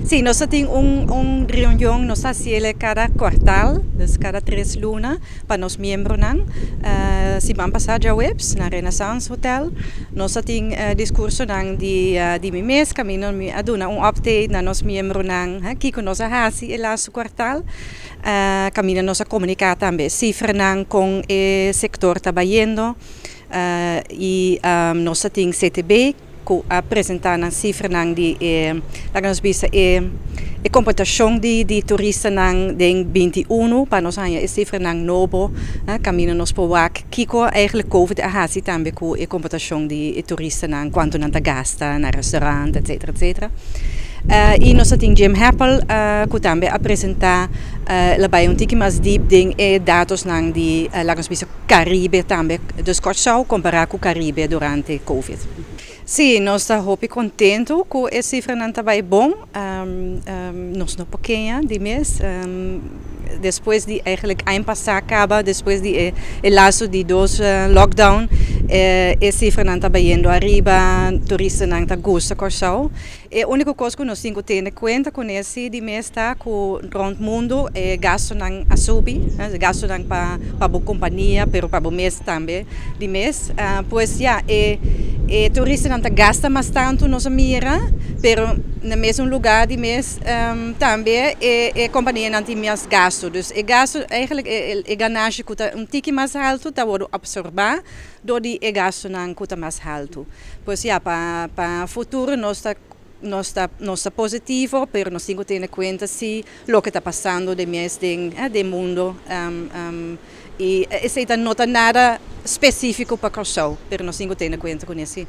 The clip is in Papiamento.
Sí, nos tin un reunion, nos ta hasié kada kwartaal, dus kada 3 luna, pa nos miembronan. Siman pasá djaweps, na Renaissance Hotel, nos tin diskursonan di mi mes, kaminda mi a duna un update na nos miembronan, kiko nos a hasi e laatste kwartaal. Kaminda nos a komuniká tambe sifranan kon e sektor ta bayendo. I nos tin CTB ku a presentá nan sifranan di laga nos bisa e komputashon di turistanan den 21 pa nos haña e sifranan nobo, kaminda nos por wak kiko eigenlijk COVID a hasi tambe ku e komputashon di e turistanan, kuantu nan ta gasta na restaurant, etc, etc. I nos tin Jim Happel, ku tambe a presentá, el a bai un tiki mas diep den e datosnan di laga nos bisa Karibe tambe, dus Kòrsou kompará ku Karibe durante COVID. Sí, nos ta hopi kontentu ku e sifranan ta bai bon. Nos no por keha di mes. Despues di eigenlijk aña pasá kaba, despues di e laatste di dos lockdown, e sifranan ta bayendo ariba, turistanan ta gusta Kòrsou. E úniko kos ku nos tin ku tene kuenta ku esei di mes ta ku rònt mundu e gastunan a subi, gastunan pa bo kompania, pero pa bo mes tambe di mes. Pues ja, e turistanan ta gasta mas tantu, nos a mira, pero na mesun lugá di mes tambe e kompanianan tin mas gastu. Dus e gastu eigenlijk e ganashi ku ta un tiki mas altu ta wòrdu apsorbá dor di e gastunan ku ta mas altu. Pues ja, pa futuro nos ta positivo, pero nos tin ku tene kuenta si loke ta pasando di mes den mundu. I esei no ta nada spesífiko pa Kòrsou, pero nos tin ku tene kuenta ku esei.